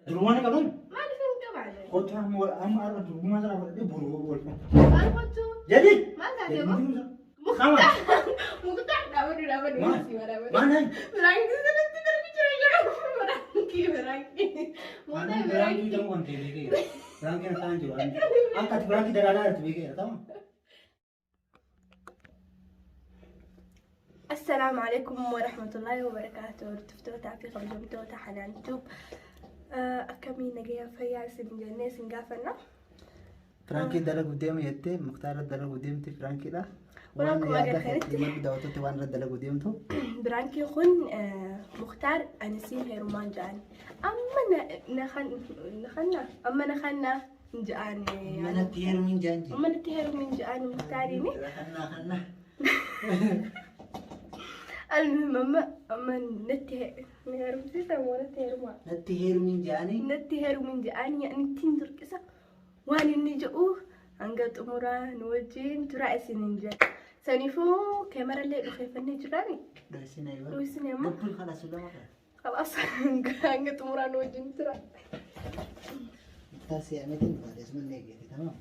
Durbumaa ni qabdan? Maaliif hin qabaanne? Kottu amma amma har'a durbumaa sana fudhadhee boru wal fuuna. Maal kottu? Jadid! Maal taate moo? Sama. Muktaar dhaabadhu dhaabadhu. Maal? Si waraabadhu. Maal naan? Biraanki sanatti darbu jira jira. Biraanki biraanki. Muktaar Biraanki biraanki. ta'uu kan ta'e beekeera. Biraanki na ta'an jiru. Akka ati biraanki dalagaa jirtu beekeera. Tamam. السلام عليكم ورحمة الله وبركاته. Hordoftoota fi kabajamtoota Hanaan Tube, akkamiin nagaya fayyaa isin jennee isin gaafanna. Firaankii dalaguu deemu jettee Muktaara dalaguu deemti firaankiidha. Waan Waan akkuma yaada agartanitti. keetti maddu daawwattooti waan irra dalaguu deemtu. Biraankiin kun Muktaar ani siin heerumaan ja'an. Amma na amma na kanna ja'an. Manatti heerumiin jaanji. Amma natti heerumin ja'an Muktaariini. Kannaa kannaa. المهم amma amma natti heerumsiisa moo natti heerumaa? Natti heerumiin jaanii. Natti heerumin ja'an yaani ittiin turqisa waan inni jedhu hanga xumuraa nu wajjin turaa isiniin jedha. Saniifuu keemarallee dhufeeffannee jiraani. Dho'isin ayyuu. Dho'isin amma. Lubbuun kana sulama kana. خلاص hanga xumuraa nu wajjin tura. Taasii ameetiin baadhees manni eeggate tamam.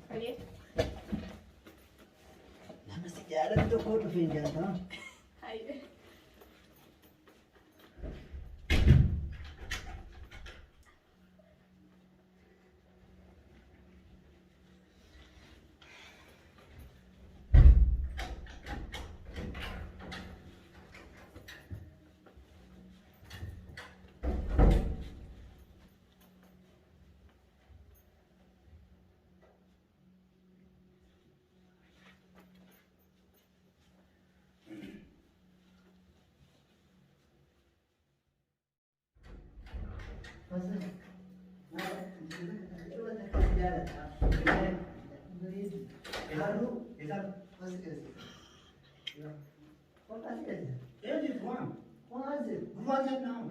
Nama si jaalatu tokko dhufeen jaallatama. Hayyee. Jadid waan. Gufaa jedhu nama.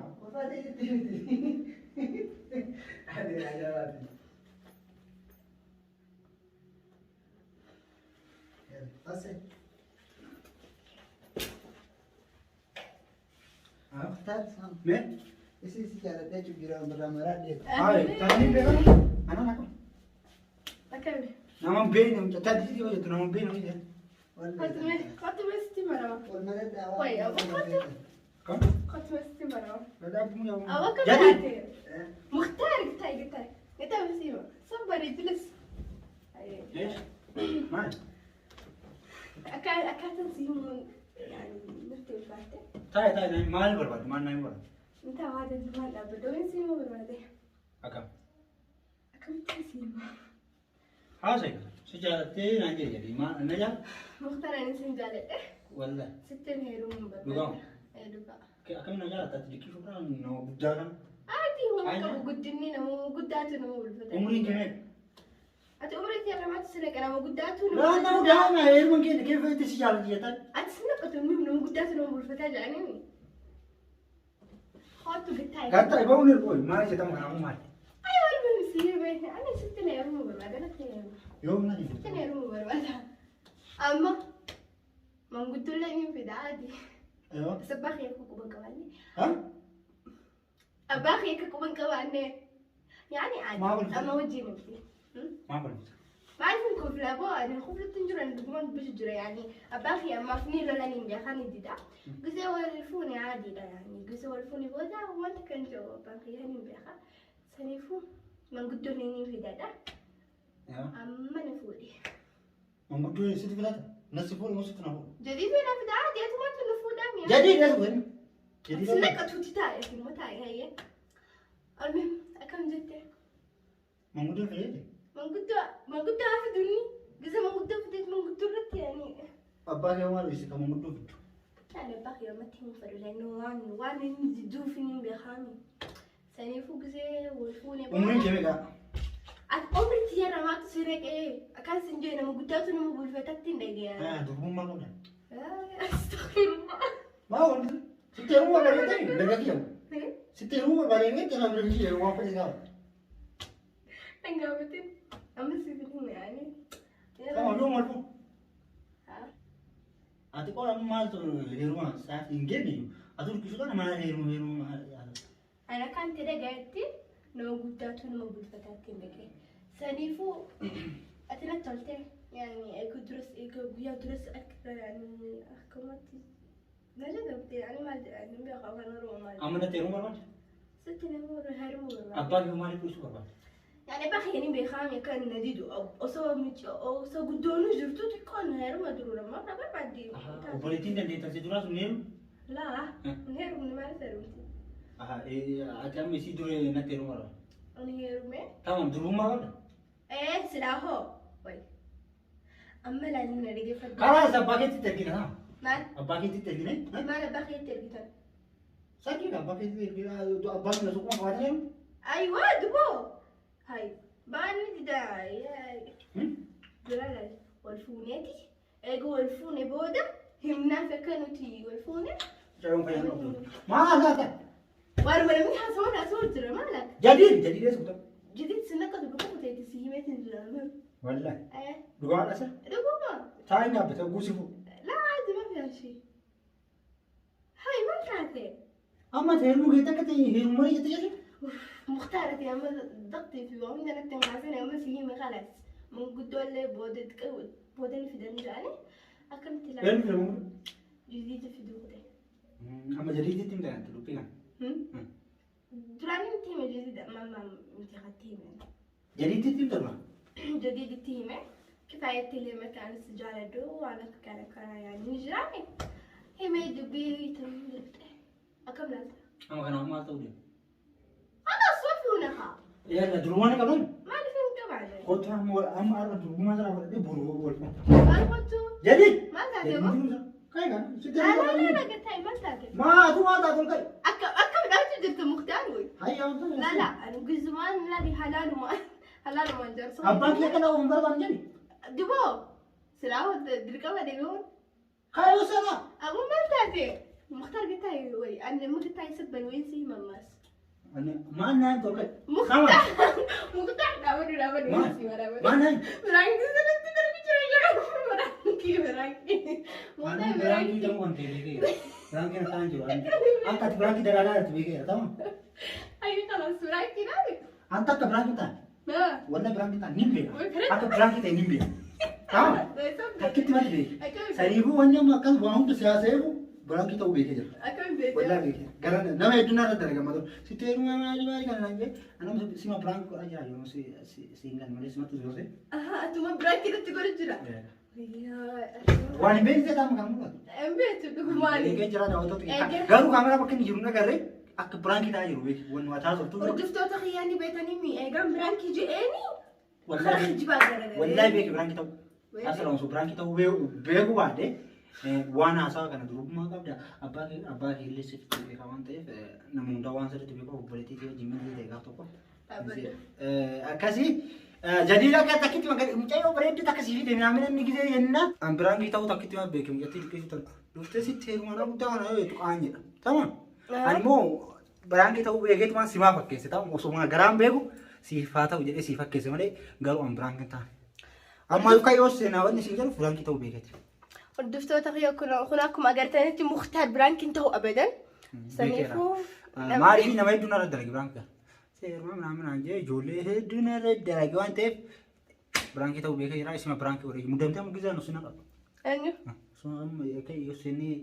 Mee? Hayi, taanii beekamu? Anaan akkam? Akkami? Nama hin beekne mucaa taatee si hojjetu nama hin beekne hojjetu. Kottu kottu sitti marama. Wait, kottu Kam? kottu sitti marama. Gadaa bumuyaa. Awwa Jadid! taate. Mukhtaar gitaa gitaa. Gitaa bisiima. Sabbar ijlis. Hayyee. Leesh? Maal? Akka akkaataan si himuun yani natti ulfaatte. Taa'e taa'e maal barbaadu? Maal naan barbaadu? Inta waa danda'an dhaabbadde waan si himuu barbaade. Akkam? Akkamitti si hima? Haasa'e. Si jaalattee naan jedhe jedhi. Maal na jaal? Mukhtaar ani sin jaaladhe. Wallahi. Sittin heerumuun barbaade. Dhugamu? Ee dhugaa. Akkam na jaalatta? Ati dikkii shukraa nama guddaa kana. Ati waan Ayya. qabu guddinni nama guddaatu nama ulfata. Umriin kee meeqa? Ati umriin kee lamaatti si naqa nama guddaatu Laa nama nama daa'ima heeruman keenya kee fa'itti si jaalatti jettan. Ati si naqatu nama guddaatu nama ulfataa jedhanii. Kottu gitaa. Gatta iba'uun ergoo maal jedhamu kanaafuu maal? Aywa المهم si ani sittin heerumuu barbaada natti heeruma. Yoom na Sittin heerumuu barbaada. Amma manguddollee ni fida ati. Yoo. Bas abbaa kee akka quban qabaanne. Ha? Abbaa kee akka quban qabaanne. Yani Maal adi ulfata? amma wajjin miti. Maal barbaadu? Maaliif kofla boo ani koflatti hin jiran dhugumaan dubbisu jira yani abbaa kee ammaaf ni lolan hin beekan dida. Gisee wal fuune adiidha yani gisee wal fuune booda wanta kan jiru abbaan kee hin beeka. Saniifuu manguddoon ni fidadha. Yoo. Amma na fuudhe. Manguddoo sitti filata? Nasi fuudhu moo sitti na fuudhu? Jedhii fi na fida adi atumatu na fuudhaa mi'a. Jadid nasi fuudhu. Jadid. Si naqatuuti taa'e immoo taa'e hayyee. Almi akkam jette? Manguddoo fileete? Manguddoo manguddoo haa fiduunni gisee manguddoo fideet manguddoo irratti yani. Abbaa kee maal ibsi kan manguddoo fiddu? Yani abbaa kee ammatti hin fedhu leennu waan waan inni jidduuf hin beekamu. Saniifuu gisee wal fuune Umriin kee meeqa? Ati umri tiyya namaatu si naqee akkaan sin jee nama guddaatu nama bulfatatti hin dhagee. Ah, durbummaa qabda. Astaghfirullah. Maa wanti sitti heerumuu barbaadee mirga kiyya. Sitti heerumuu barbaadee mirga kiyya kiyya waan fedhe qaba. Hin gaafatin. Amma si hin yaani. Kama yoom wal fuudhu? Ati qola maaltu heeruma sa'aatii hin geenye iyyuu. Ati urgisu kana maal heeruma heeruma maal? Ana kan ta'e dhagayetti Nama guddaatu nama bulfataatti hin beekne. Saniifuu ati natti tolte yani eeguu duras eeguu guyyaa duras akka yani akkamatti na jajabte yani maal jedhan hin beeku afaan Oromoo maal. Amma natti heerumuu barbaadda? Sitti nama heerumuu barbaada. Abbaa kee maaliif dhiisuu barbaadda? Yani bakka hin beekamu akka na didu osoo osoo guddoonuu jirtu xiqqoon heeruma duruu nama na barbaaddi. Obboleettiin dandeettan si duraa sun heerumu? Laa hin heerumne maaliif heerumti? Ati amma isii dure natti heerumuu barbaadda? Ani heerume. Tamam durummaa qabda? Ee silaa hoo wayi. Amma ilaalin na dhaggeeffadhu. Karaa isa abbaa keetitti ergina. Maal? Abbaa keetitti ergine. Maal abbaa keetti ergitan? Sadiidha abbaa keetitti ergina. Abbaan keenya suquma qabaatee jiru. Ayiwaa duboo. Hayi baanni didaa dura laal wal fuuneeti. Eega wal fuune booda himnaaf akka nuti wal fuune. Mucayyoon fayyaa qabdu. Maal haasa'aa? Waanuma namni haasawaan haasawaa jira maal akka? Jadiid jadiid eessa kutaa? Jadiid sin akka dubbii qofa ta'eeti si himeetiin jira. Wallahi. Dhugaadha sa? Dhuguma. Taa'ee dhaabbata guusifu. Laa adi ma fiyashi. Hayi maal taate? Amma ta'e heerumuu keetti akka ta'e heerumuu malee jette jechuudha. مختارتي أما ضغطي في وعندنا نتنغازين أما سيهمي خلاص من قدول بودت بودن في دنجاني أكملت لا Eenyu filama? جديدة في دوغدي Amma jadiiditti himta kanatti dubbii kana. دراني انتي جديدة ما انتي خدتيمي Jadiiditti himta dura. جديدة تيمة كفاية لي مكان السجارة دو وأنا كان كان يعني نجراني هي ما يدبي تم أكمل Amma kanaaf maal ta'uu deema? خلاص ما فيونها Yalla durumaa ni qaban? ما لي طبعا Kottu amma amma arra durumaa sana fudhatee boru wal fuudha. ما كنت Jadiid! ما تعتبر Kai kan? لا لا لا لا قلت هاي ما تعتبر Maa atu maal taatu kai? أكم أكم دعوت جرت مختار وي Hayya. لا لا أنا قلت زمان لا دي حلال وما حلال وما جرس Abbaan kee kana oon barbaadan jedhi. دبو سلاو دركبة ديون Kaayoo sana. أبو ما تعتي مختار قلت هاي وي أنا ما قلت هاي سبا وين سي مماس Maal naan tolkai? مختار مختار دابد دابد وين سي ولا Maal naan? برانكي سنت برانكي برانكي مختار Biraanki برانكي ta'uu kan ta'e beekeera. Biraankiin akkaan jiru. Akka ati biraankii dagaagaa jirtu beekeera. Tamam. أي خلاص برانكي نادي Anta akka biraankii taane. ما Walla biraankii taane nin beeka. Akka biraankii ta'e nin beeka. Tamam. Takkitti mali beeka. Saniifuu wanni amma akkas waa hunda siyaaseefu biraankii ta'uu beekee jira. أكم بيت Wallaa beekee. Gara nama hedduun irra dalagama ture. Sitti heeruma maali maali kana naan jee. Anam sima biraankii godhaa jira yoo si si hin galle malee simatti soosee. أها أنتم برانكي تقول الجرا Waan hin beekne ta'ama kan mul'atu. بيت بقول Eegee jira daawwattoota keenya. Garuu kaameraa bakka inni jiru hin agarree akka biraankii ta'aa jiru beeki. Wanni waa taasiftu. Hordoftoota kiyyaanii beetanii mi eegaan biraankii je'eeni Wallaahi jibaa garagalee. wallaahi beeki biraankii ta'u. Asirra osoo biraankii ta'uu beeku baadhee waan haasawa kana durummaa qabda. Abbaa kee abbaa kee illee sirriitti beeka waan ta'eef nama hundaa waan sirriitti beeku obboleettii kee wajjin milii ta'e gaaf tokko. Akkasii jadiida akka takkitti mucayyoo bareedduu takka siif hidhe naamni inni gisee jenna. An biraankii ta'uu takkitti ma beeki mucattii xiqqeessu tan. Dhuftee sitti heeruma nama guddaa kana yoo jettu qaanjedha. Tamam. Ani immoo biraankii ta'uu beekeetumaan simaa fakkeesse ta'u osoo garaan beeku siif haa ta'u jedhee siif fakkeesse malee garuu an biraankii taane. Amma yookaan yoo seenaa wanni siin jedhu biraankii ta'uu beekeeti. Hordoftoota kiyya kun akkuma agartanitti Muktaar biraankiin ta'u abadan. Saniifuu Maaliif nama hedduun irra dalage biraankii? Seeruma minaaminaan jee ijoollee hedduun irra dalage waan ta'eef biraankii ta'uu beekee jira. Isima biraankii godhe muddamtee mugizaa nu sina qabu. Eenyu? Suma amma akka yoo seenii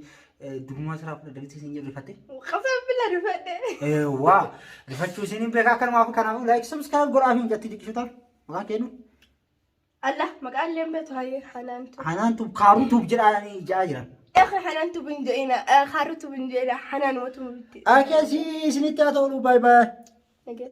durumaa siraa fudha dagittii siin jedhu rifatte. Qasama billaa rifadhe. Waa rifachuu isiin beekaa akkanumaaf kanaafuu like subscribe godhaa fi mucattii xiqqisuu ta'a. Maqaan kennu. Allah maqaan illee beektu hayyee Hanaantu. Hanaantu kaaruutuuf jedhaanii ja'aa jiran. Eeqa Hanaantu bin je'ina kaaruutu bin je'ina Hanaan mootu bitti. Akkasii isinitti haa ta'u baay'ee baay'ee. Nageenya.